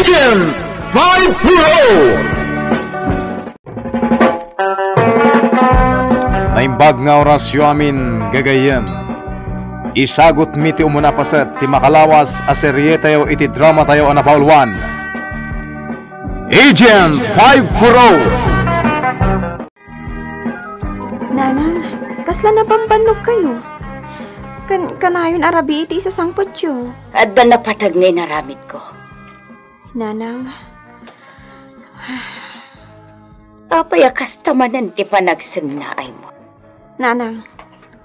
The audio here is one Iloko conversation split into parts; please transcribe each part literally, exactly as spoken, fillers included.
Agent five four oh! Naimbag nga orasyo amin, gagayyem. Isagutmi ti umuna paset ti makalawas a serietayo iti dramatayo a napauluan, Agent five four oh. Nanang, kasla nabambannogkayo? Kan-, kanayon a rabii ti isasangpetyo. Adda napateg nga inaramidko. Nanang. Apay a kasta manen ti panagsengnaaymo? Nanang,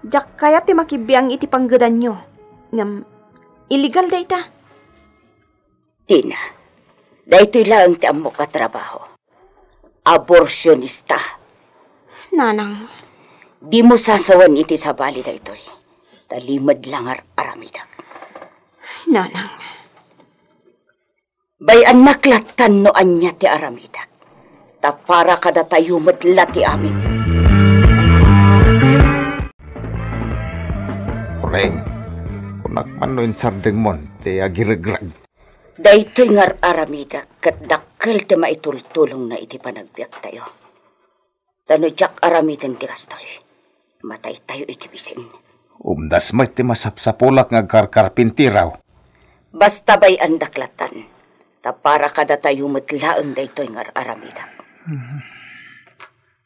diak kayat ti makibbiang iti panggedanyo. Ngem, illegal dayta. Tina, daytoy laeng ti ammok a trabaho. Aborsionista. Nanang. Dimo sasawen iti sabali daytoy. Ta limed la nga ar-aramidak. Nanang. Bay-annak lattan no ania ti aramidak. Ta para kadatayo met la ti amin. Oreng, kunak man no insardengmon ti agiregreg. Daytoy nga ar-aramidak ket dakkel ti maitultulongna iti panagbiagtayo. Ta no diak aramiden ti kastoy, mataytayo iti bisin. Umdas met ti masapsapulak nga agkarkarpintiro. Basta bay-andak lattan, ta para kadatayo met laeng daytoy nga ar-aramidak.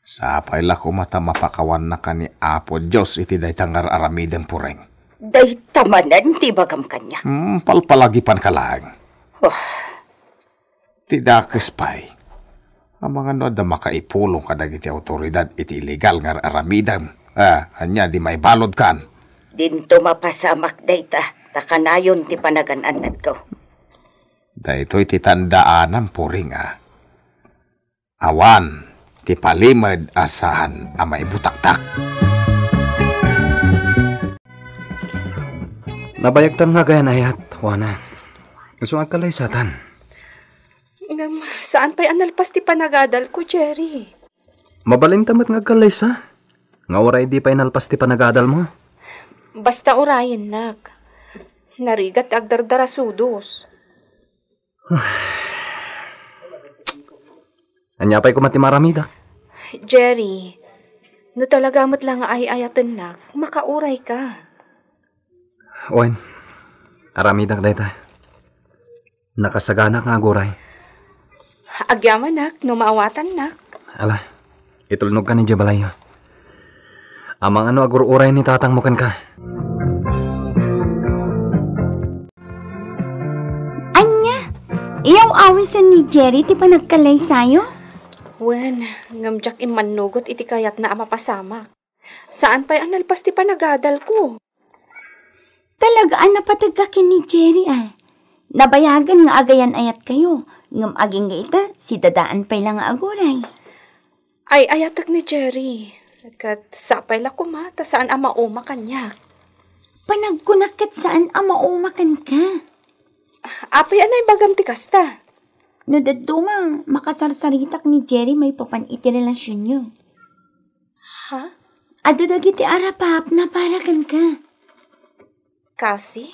Sapay la koma ta mapakawannaka ni Apo Dios iti dayta nga ar-aramidem, Pureng. Dayta manen ti ibagam kaniak. Hmm, palpalagipanka laeng. Oh. Ti dakes pay, amangan no adda makaipulong kadagiti awtoridad iti illegal nga ar-aramidem. Ah, ania di maibaludkan? Dinto mapasamak dayta, ta kanayon ti panagan-annadko. Daytoy ti tandaanam, Pureng, a awan ti palimed a saan a maibutaktak. Nabayagtan nga agayan-ayat, Juana. Isu nga agkalaysatan. Ngem, saan pay a nalpas ti panagadalko, Jerry. Mabalinta met nga agkalaysa. Nga uray di pay nalpas ti panagadalmo. Basta urayennak. Narigat ti agdardarasudos. Ania pay koma ti maramida? Jerry, no talaga met la nga ay-ayatennak, makaurayka. Wen, aramidak dayta. Nakasaganak nga aguray. Agyamanak no maawatannak. Ala, itulnogkan idiay balayyo. Amangan no agur-uray ni tatangmo kenka. Ania? Iyaw-awisen ni Jerry ti panagkalaysayo? Wen, ngem diak immannugot iti kayatna a mapasamak. Saan pay a nalpas ti panagadalko. Talaga a napategka ken ni Jerry, a. Nabayagen nga agayan-ayatkayo, ngem agingga ita, sidadaan pay la nga aguray. Ay-ayatek ni Jerry. Ket sapay la koma ta saan a mauma kaniak. Panagkunak ket saan a mauma kenka. Apay a naibagam ti kasta? No dadduma, makasarsaritak ni Jerry maipapan iti relasionyo. Ha? Adu dagiti arapaapna para kenka. Kathy?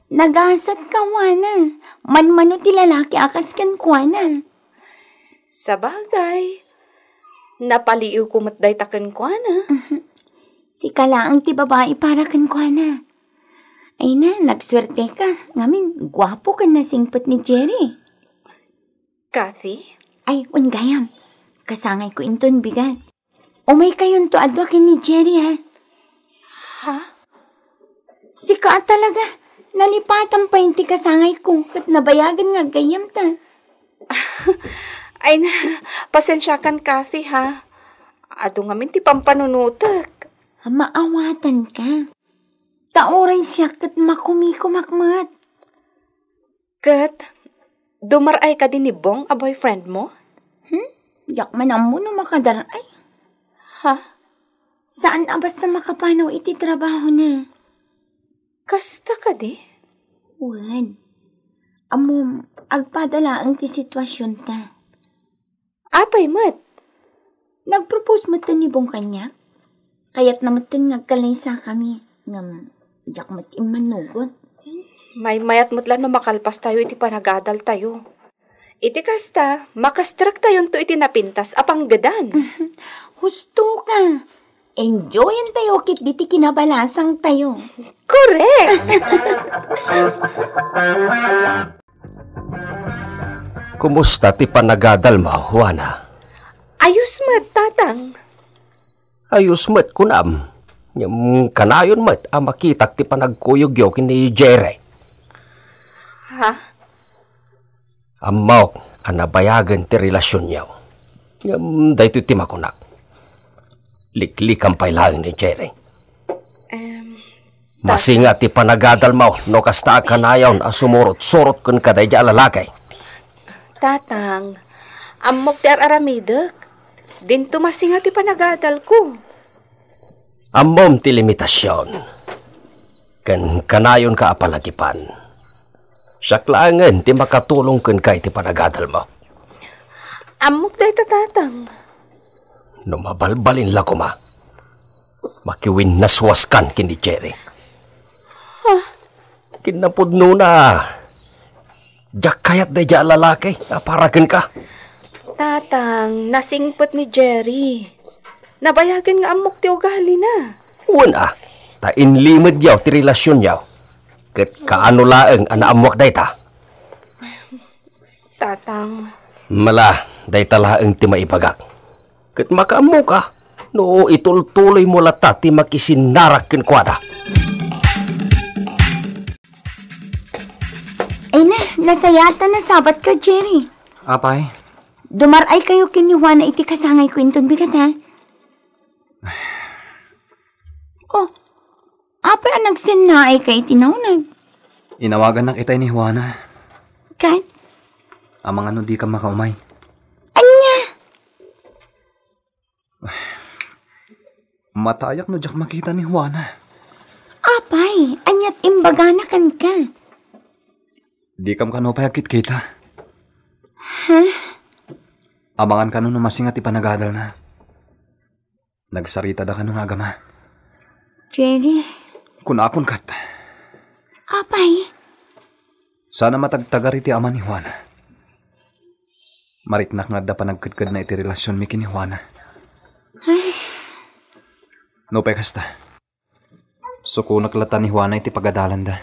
Nagasat ka, Juana. Manmano ti lalaki a kas kenkuana. Sabagay, napaliiwko met dayta kenkuana. Mhm. Sika laeng ti babai para kenkuana. Ay na, nagsuerteka. Ngamin, guapo ken nasingpet ni Jerry. Kathy? Ay, wen gayam. Kasangayko inton bigat. Umaykayonto a dua ken ni Jerry, ha? Ha? Sika a talaga, nalipatan pay ti kasangayko, ket nabayagen nga aggayyemta. Ay na, pasensiakan, Kathy, ha? Adu ngamin ti pampanunotek. Maawatanka. Ta uray siak ket makumikumak met. Ket, dumar-ay kadi ni Bong a boyfriend mo? Hmm? Diak man ammo no makadar-ay. Ha? Saan a basta makapanaw iti trabahona. Kasta kadi? Wen. Ammom, agpada laeng ti situasionta. Apay met? Nagpropose metten ni Bong kaniak. Kayatna metten nga agkalaysakami, ngem diak met immannugot. Maymayat met la no makalpastayo iti Iti kasta, makastrektayonto iti napintas a panggedan. Husto ka. Enjoyantayo ket diti kinabalasangtayo. Correct! Kumusta ti panagadalmo, Juana? Ayos met, Tatang. Ayos met, kunam. Ngem kanayon met a makitak ti panagkuyogyo ken ni Jerry. Ha? Ammok a nabayagen ti relasionyo. Ngem daytoy ti makunak. Liklikam pay laeng ni Jerry. Em, Masinga ti panagadalmo no kasta a kanayon a sumurot-surot kenka daydi a lalaki. Tatang, ammok ti ar-aramidek. Dinto masinga ti panagadalko. Ammom ti limitasion. Ken kanayonka a palagipan. Siak laengen ti makatulong kenka iti panagadalmo. Ammok dayta, Tatang. No mabalbalin la koma, makiwinnaswaskan ken ni Jerry. Ha? Kinapudnona, diak kayat daydi a lalaki a para kenka. Tatang, nasingpet ni Jerry. Nabayagen nga ammok ti ugalina. Wen a, ta inlimedyo ti relasionyo. Ket kaano laeng a naammoak dayta? Tatang. Mala, dayta laeng ti maibagak. Ket makaammoka, no itultuloymo latta ti makisinnarak kenkuana. Ay na, nasayaat ta nasabat ka, Jerry. Apay? Dumar-ay kayo ken ni Juana iti kasangayko inton bigat, ha? Oh, apay a nagsennaay ka iti nauneg? Inawagannak itay ni Juana. Kat? Amangan no dika makaumay. Ania? Matayak no diak makita ni Juana. Apay, aniat imbagana kenka? Dikam kano pay agkitkita? Ha? Amangan kano no masinga ti panagadalna. Nagsaritada kano nga agama? Jerry. Kunakon kat. Apay? Saan a matagtagar iti ama ni Juana. Mariknak nga adda panagkedkedna iti relasionmi ken ni Juana. Ay. Nupay kasta, sukonak latta ni Juana iti pagadalanda.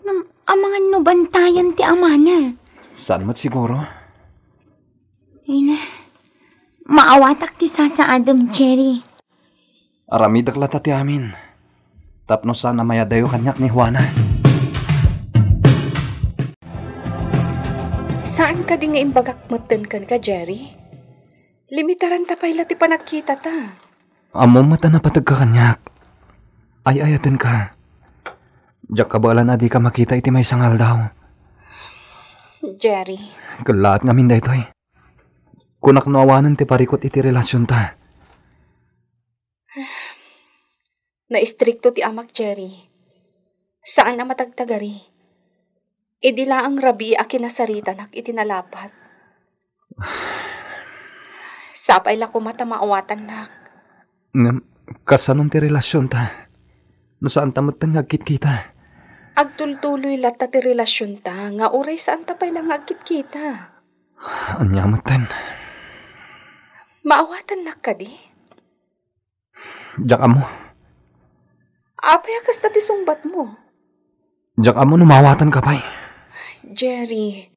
Ngem amangan no bantayan ti amana. Saan met siguro? Ina, maawatak ti sasaadem, Jerry. Aramidek latta ti amin. Tapno saan a mayadayo kaniak ni Juana. Saan kadi nga imbagak metten kenka, Jerry? Limitaranta pay la ti panagkitata. Ammom met a napateg ka kaniak. Ay-ayatenka. Diak kabaelan a dika makita iti maysa nga aldaw. Jerry. Kellaat ngamin daytoy. Kunak no awanen ti parikut iti relasionta. Naistrikto ti amak, Jerry. Saan a matagtagari. Idi laeng rabii a kinasaritanak iti nalapat. Sapay la koma ta maawatannak. Ngem, kasanon ti relasionta? No saanta metten nga agkitkita? Agtultuloy latta ti relasionta nga uray saanta pay la nga agkitkita. Ania metten? Maawatannak kadi? Diak ammo. Apay a kasta ti sungbatmo? Diak ammo no maawatanka pay. Jerry,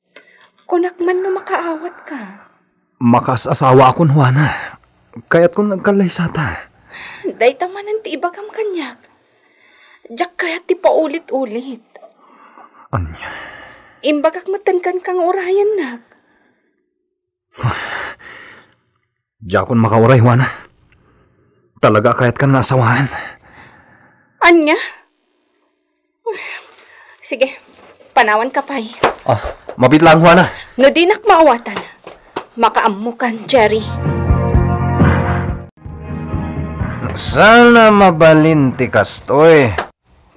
kunak man no makaawatka. Makaas-asawaakon, Juana. Kayatkon nga agkallaysata. Dayta manen ti ibagam kaniak. Diak kayat ti paulit-ulit. Ania? Imbagak metten kenka nga urayennak. Diakon makauray, Juana. Talaga a kayatkan nga asawaen. Ania? Sige, panawanka pay. Ah, mabiit laeng, Juana. No dinak maawatan, makaammokan, Jerry. Saan a mabalin ti kastoy.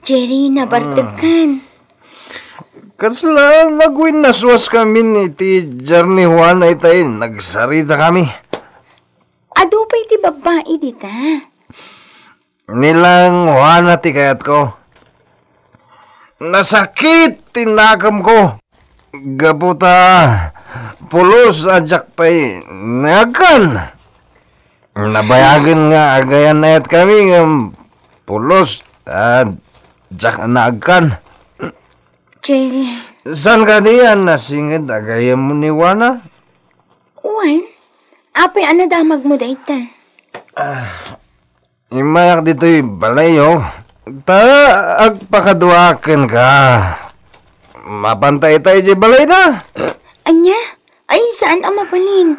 Jerry, nabartekkan. Kasla nagwinnaswaskamin iti Jerry ni Juana itay nagsaritakami. Adu pay ti babbai dita. Ni laeng Juana ti kayatko. Nasakit ti nakemko. Gapu ta Pulos a diak pay naagkan. Nabayagen nga agayan-ayatkami ngem pulos a diak naagkan. Jerry. Saan kadi a nasinged a gayyemmo ni Juana? Wen, apay a nadamagmo dayta? Immayak ditoy balayyo, ta agpakaduaak kenka. Mapanta ita idiay balayda? Ania? Ay, saan a mabalin.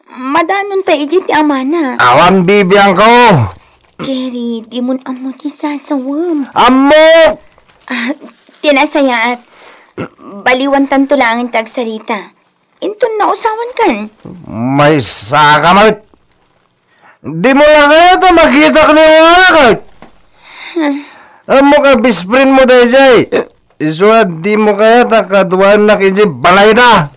Madanon pay idiay ti amana. Awan bibiangko. Jerry, dimon ammo ti sasawem. Ammok! Ah, ti nasayaat. Baliwantanto laengen ti agsarita. Inton nausawankan. Maysa ka met. Dimo la kayat a makitak ni Juana ket? Ammok a best friend mo daydiay. Isu a dimo kayat a kaduaennak idiay balayda.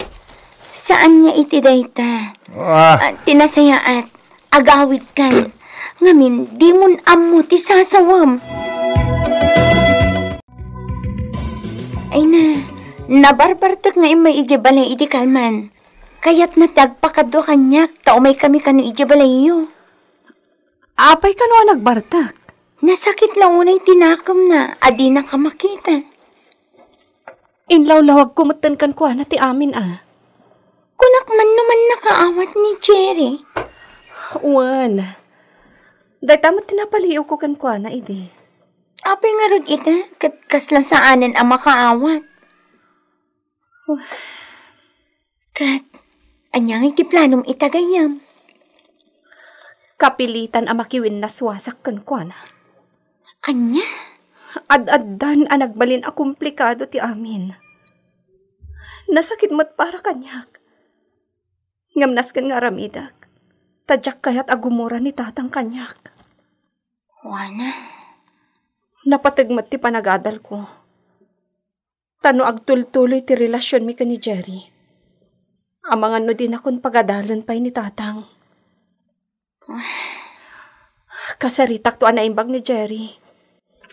Saan nga iti dayta? Ah. Ah, ti nasayaat, agawidkan. Ngamin, dimon ammo ti sasawem. Ay na, nabarbartek nga immay idiay balay idi kalman. Kayatna ti agpakadua kaniak ta umaykami kano idiay balayyo. Apay kano a nagbartek? Nasakit la unay ti nakemna a dinaka makita. Inlawlawagko metten kenkuana ti amin a. Kunak man no mannakaawat ni Jerry. Wen. Dayta met ti napaliiwko kenkuana idi. Apay ngarud ita ket kasla saanen a makaawat? Ket, ania ngay ti planom ita gayyem? Kapilitan a makiwinnaswasak kenkuana. Ania? Ad-addan a nagbalin a komplikado ti amin. Nasakit met para kaniak. Ngem nasken nga aramidek, ta diak kayat a gumura ni tatang kaniak. Juana. Napateg met ti panagadalko. Ta no agtultuloy ti relasionmi ken ni Jerry, amangan no dinakon pagadalen pay ni tatang. Kasaritakto a naimbag ni Jerry.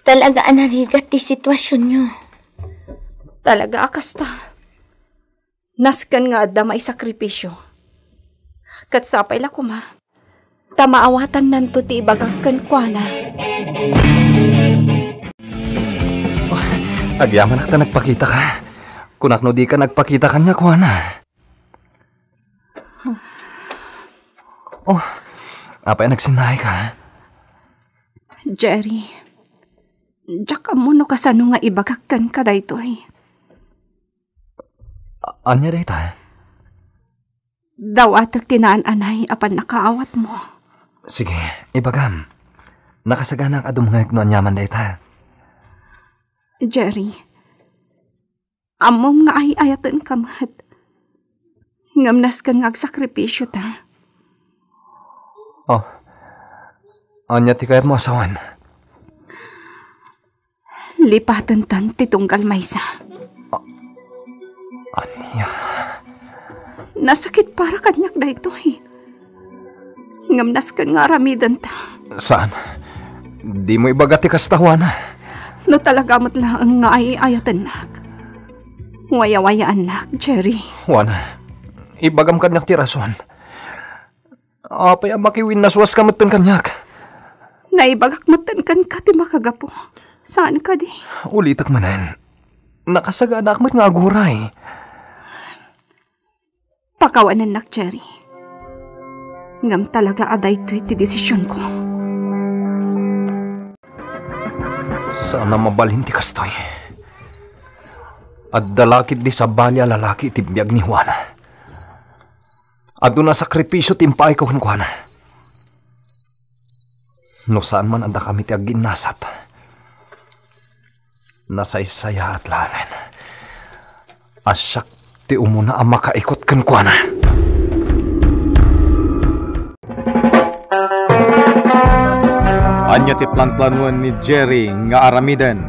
Talaga a narigat ti situasionyo. Talaga a kasta. Nasken nga adda maisakripisio. Ket sapay la koma, ta maawatannanto ti ibagak kenkuana. Oh, agyamanak ta nagpakitaka. Kunak no dika nagpakita kaniak, Juana. Oh, apay a nagsinnaayka? Jerry, diak ammo no kasano nga ibagak kenka daytoy. A-, ania dayta? Dawatek ti naan-anay a pannakaawatmo. Sige, ibagam. Nakasaganak a dumngeg no aniaman dayta. Jerry, ammom nga ay-ayatenka met. Ngem nasken nga agsakripisio ta. Oh, ania ti kayatmo a sawen? Lipatentan ti tunggal maysa. Ania? Nasakit para kaniak daytoy. Ngem nasken nga aramidenta. Saan? Dimo ibaga ti kasta, Juana. No talaga met laeng nga ay-ayatennak, wayawayaannak, Jerry. Juana, ibagam kaniak ti rason. Apay a makiwinnaswaska metten kaniak? Naibagak metten kenka ti makagapu. Saan kadi? Ulitek manen. Nakasaganaak met nga aguray. Pakawanennak, Jerry. Ngem talaga a daytoy ti desisionko. Saan a mabalin ti kastoy. Adda la ketdi sabali a lalaki iti biag ni Juana. Adu a sakripisio ti impaayko kenkuana. No saan man a dakami ti aginnasat, nasaysayaat laengen a siak ti umuna a makaikut kenkuana. Ania ti planplanoen ni Jerry nga aramiden?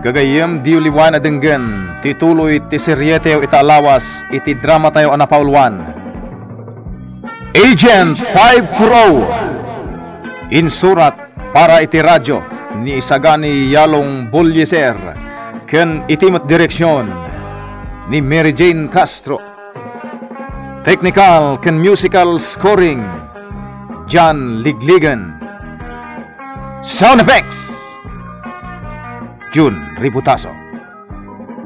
Gagayyem, diyo liwayan a denggen ti tuloy ti serieteyo ita a lawas iti dramatayo a napauluan, Agent five four oh. Insurat para iti radio ni Isagani Yalong Bolieser ken iti met direksion ni Mary Jane Castro. Technical ken musical scoring, John Ligligan. Sound effects, Jun Ributaso.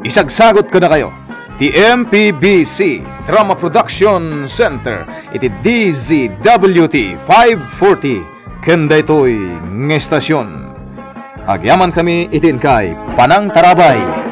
Isagsagot kadakayo ti M P B C Drama Production Center iti D Z W T five forty ken daytoy nga estasion. Agyamankami iti inkay panangtarabay.